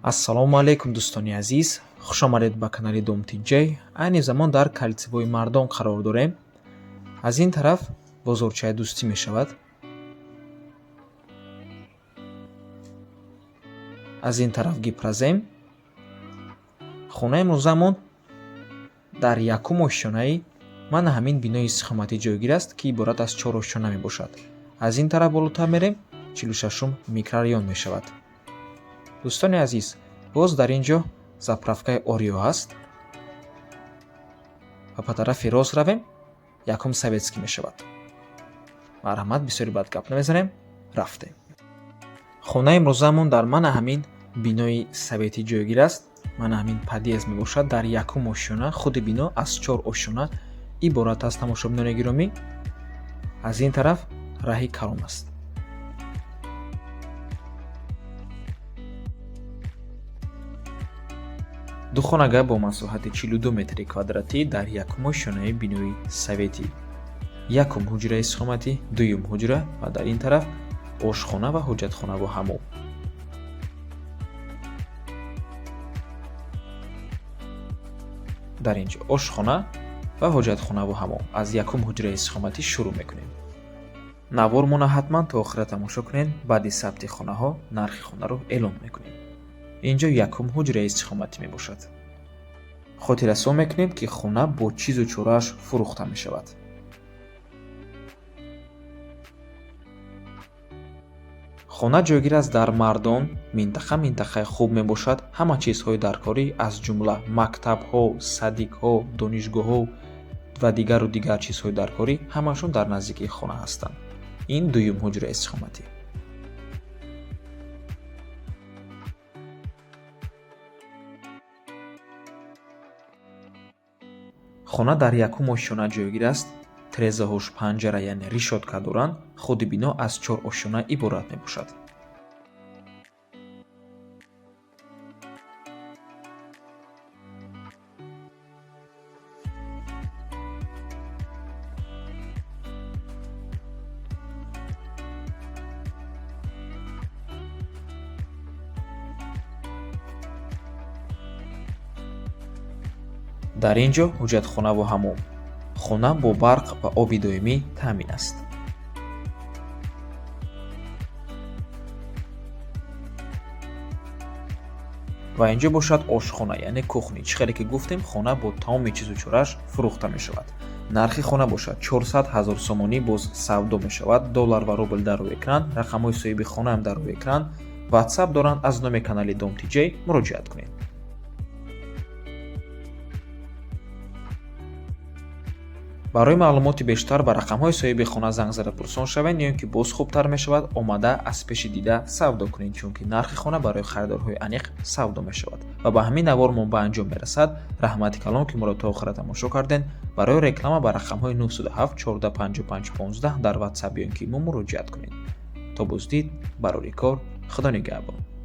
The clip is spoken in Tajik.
Ассалому алайкум, дӯстони азиз, хуш омадед ба канали Дом Тиҷай. Айни замон дар Кольцевой Мардон қарор дорем. Аз ин тараф бозорчаи Дӯстӣ мешавад. Аз ин тараф Гипрозем. Хонаи имрӯзамон дар якум ошёнаи мана ҳамин бинои истиқоматӣ ҷойгир аст, ки иборат аз чор ошёна мебошад. Аз ин тараф болотар мерем, 46-ум микрорайон мешавад. Дӯстони азиз, боз дар ин ҷо заправкаи Ориё ҳаст ва ба тарафи рост равем, якум Советский мешавад. Марҳамат, бисёри бад гап намезанем, рафтем. Хонаи имрӯзамон дар мана ҳамин бинои советӣ ҷойгир аст. Мана ҳамин подъезд мебошад дар якум ошёна. Худи бино аз чор ошёна иборат аст, тамошобинони гиромӣ. Аз ин тараф раҳи калон аст. Духонага бо масоҳати 42 метри квадратӣ дар якум ошёнаи бинои советӣ. Якум ҳуҷраи истиқоматӣ, дуюм ҳуҷра ва дар ин тараф ошхона ва ҳоҷатхонаву ҳаммом. Дар ин ҷо ошхона ва ҳоҷатхонаву ҳаммом. Аз якум ҳуҷраи истиқоматӣ шурӯъ мекунем. Навормона ҳатман то охира тамошо кунед. Баъди сабти хонаҳо нархи хонаро эълон мекунем. Ин ҷо якум ҳуҷраи истиқоматӣ мебошад. Хотиррасон мекунем, ки хона бо чизу чорааш фурӯхта мешавад. Хона ҷойгир аст дар Мардон. Минтақа минтақаи хуб мебошад. Ҳама чизҳои даркорӣ, аз ҷумла мактабҳо, садикҳо, донишгоҳҳо ва дигару дигар чизҳои даркорӣ ҳамашон дар наздикии хона ҳастанд. Ин дуюм ҳуҷраи истиқоматӣ. Хона дар якум ошёна ҷойгир аст. Тирезаҳош панҷара, яъне решётка доранд. Худи бино аз чор ошёна иборат мебошад. Дар ин ҷо ҳоҷатхонаву ҳаммом. Хона бо барқ ва оби доимӣ таъмин аст. Ва ин ҷо бошад ошхона, яъне кухни. Чӣ хеле ки гуфтем, хона бо тамоми чизу чорааш фурӯхта мешавад. Нархи хона бошад 400 ҳазор сомонӣ, боз савдо мешавад. Доллар ва рубл дар рӯи экран, рақамҳои соҳиби хонаам дар рӯи экран. WhatsApp доранд, аз номи канали Дом Тиҷей муроҷиат кунед. Барои маълумоти бештар ба рақамҳои соҳиби хона занг зада пурсон шавед, ё ин ки боз хубтар мешавад омада аз пеши дида савдо кунед, чунки нархи хона барои харидорҳои аниқ савдо мешавад. Ва ба ҳамин навормон ба анҷом мерасад. Раҳмати калон, ки моро то охира тамошо кардем. Барои реклама ба рақамҳои 907 14 55 15 дар WhatsApp ё ин ки имо муроҷиат кунед. То боздид, барори кор, Худо нигаҳбон.